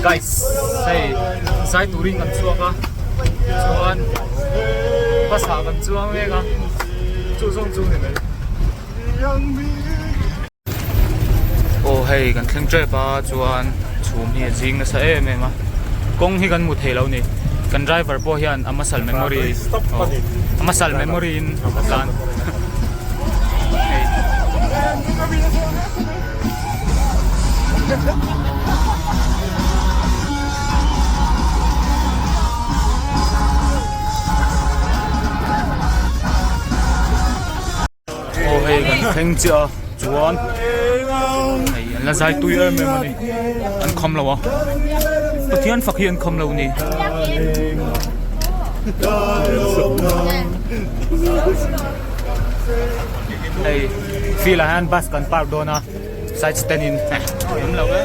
Guys hei zai turin kan chhuak a chuan bus ah kan chuang mek a chu zawng chu ni mai. Aw hei kan thleng tep a chuan chhum hi a zing nasa em em a kawng hi kan hmu thei lo ni kan driver pawh hian a muscle memory a muscle memory in a tlan hei. Aw hei kan thleng chiah a chuan hei an la zai tui em em a ni an kham lo a Pathian fak hi an kham lo a ni. Hei field ah hian bus kan park dawn a side stand in awm lo e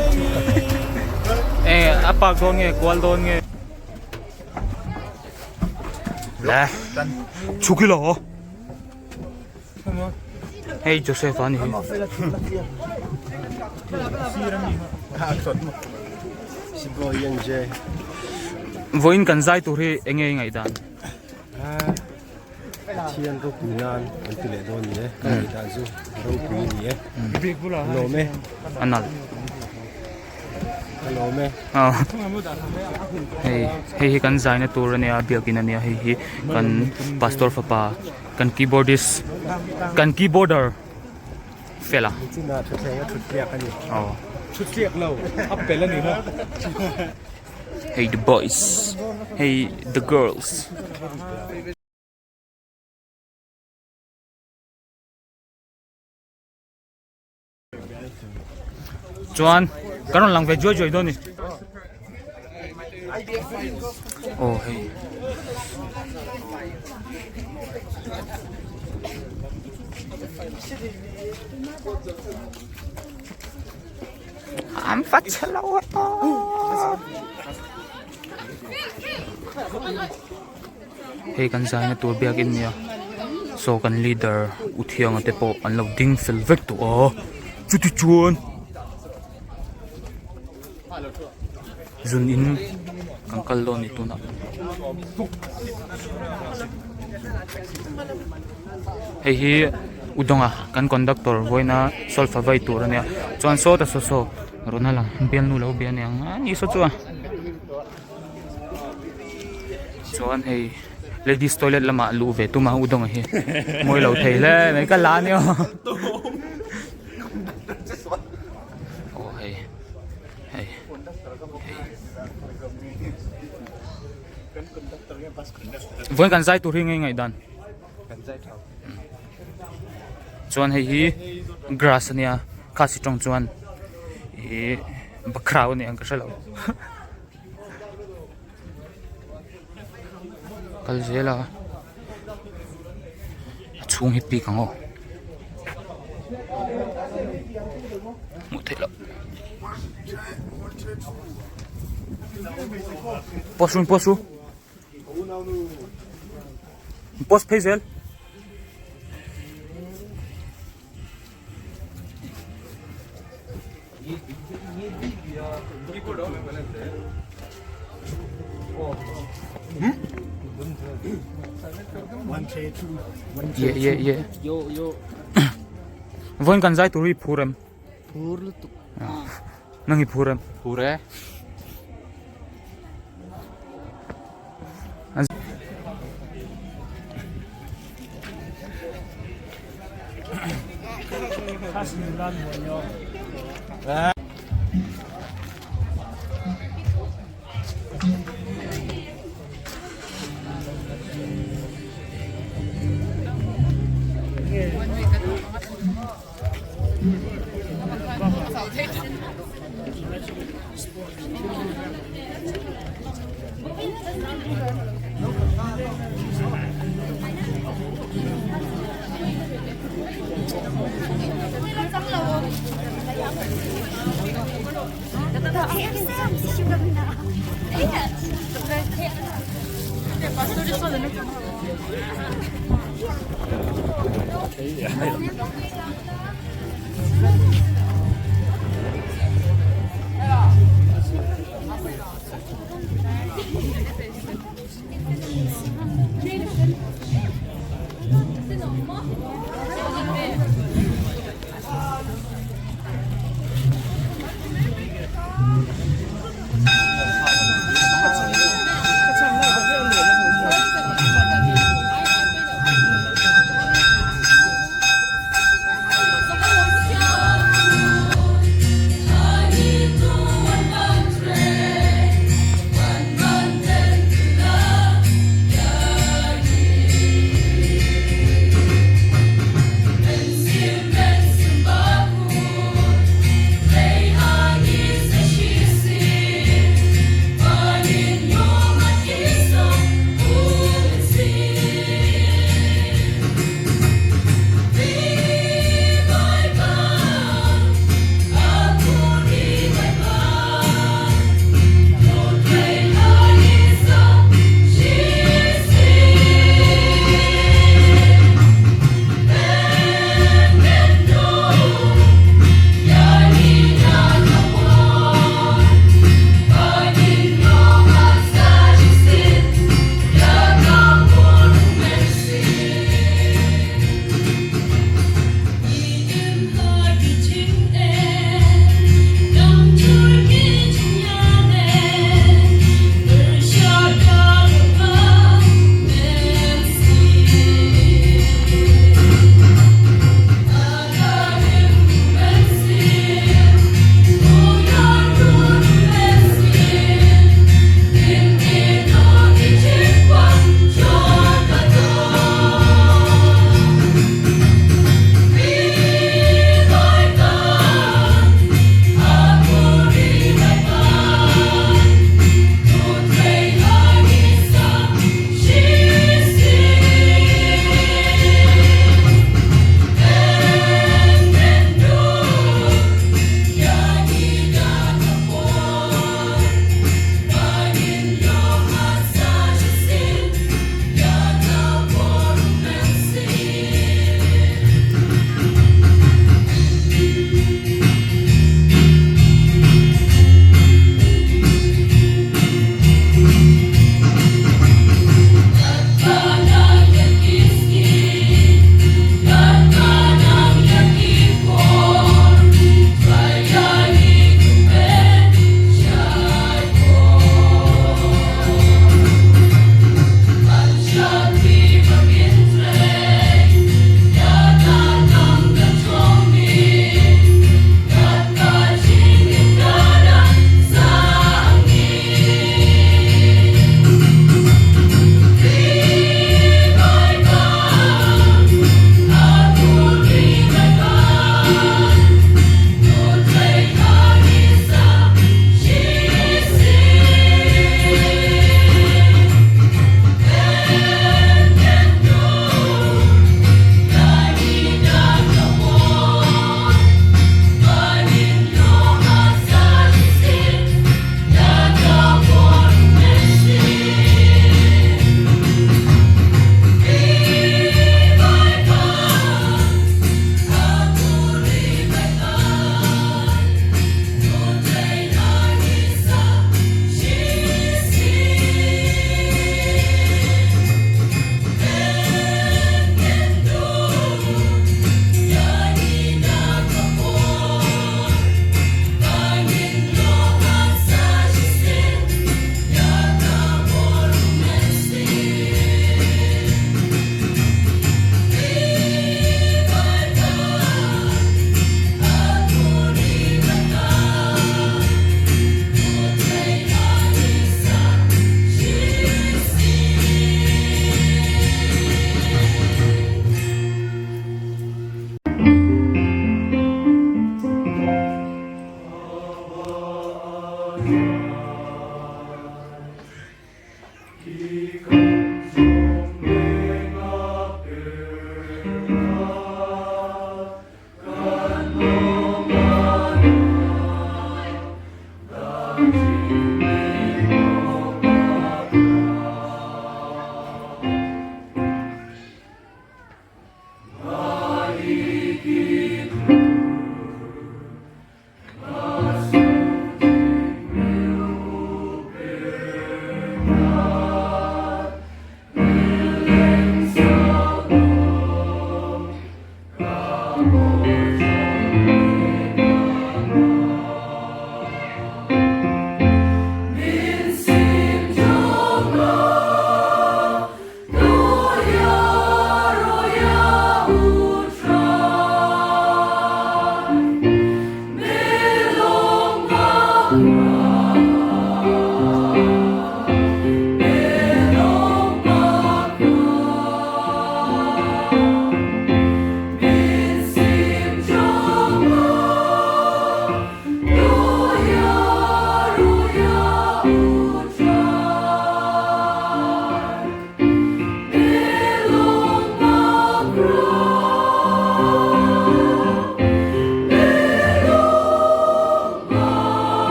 e a park dawn nge kual dawn nge le chhuk ila aw hei Joseph a ni hi vawiin kan zai tur hi enge i ngaihdan. Pathian ropui nan an ti leh dawn ni e, ka ngaihdan chu ropui a ni e, ka lawm e. A nalh. Ka lawm e. Hei hei hi kan zaina tur a nia biakin a nia hei hi kan pastor fapa kan keyboardist kan keyboarder fela. Nichina thutthleng a thut tliak a ni. Aw. Thut tliak lo, a pel a ni maw? Hey the boys, hey the girls. Chuan kan rawn lang ve juai juai dawn ni. Aw hei. An va chhe lo a hei kan zaina tur biakin nia saw kan leader u thianga te pawh an lo ding fel vek tawh a chuti chuan zun in kan kal dawn a ni tunah hei hi u dawnga kan conductor vawiina solfa vai tur a nia chuan sawta saw saw rawn a lang bialnu lo bia aniang a ni saw chuan chuan hei ladies toilet lamah luh ve tum a u dawnga hi mawi lo thei hle mai ka la ania aw hei hei hei vawiin kan zai tur hi nge ngaihdan chuan hei hi grass a nia khasi tawng chuan ihh bakhra a ni ang ka hrelo kal zel a a chhung hi pik ang aw hmuh theih loh post ru post ru post phei zel. Ye ye ye vawiin kan zai tur hi phur em phur lutuk nang hi phur em phur e.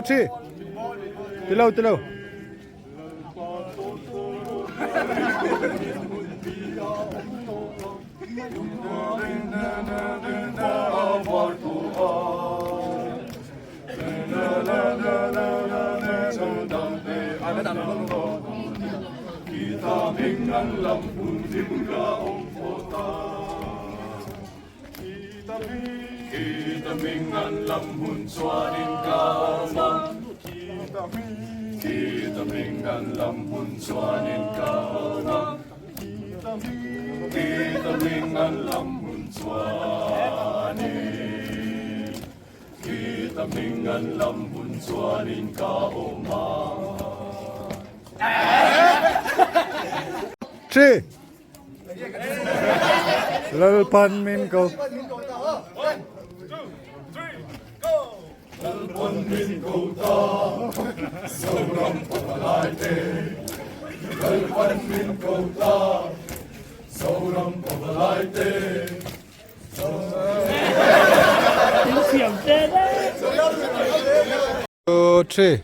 3 Tilo tilo. Three. Lalpan min ko. Two, three.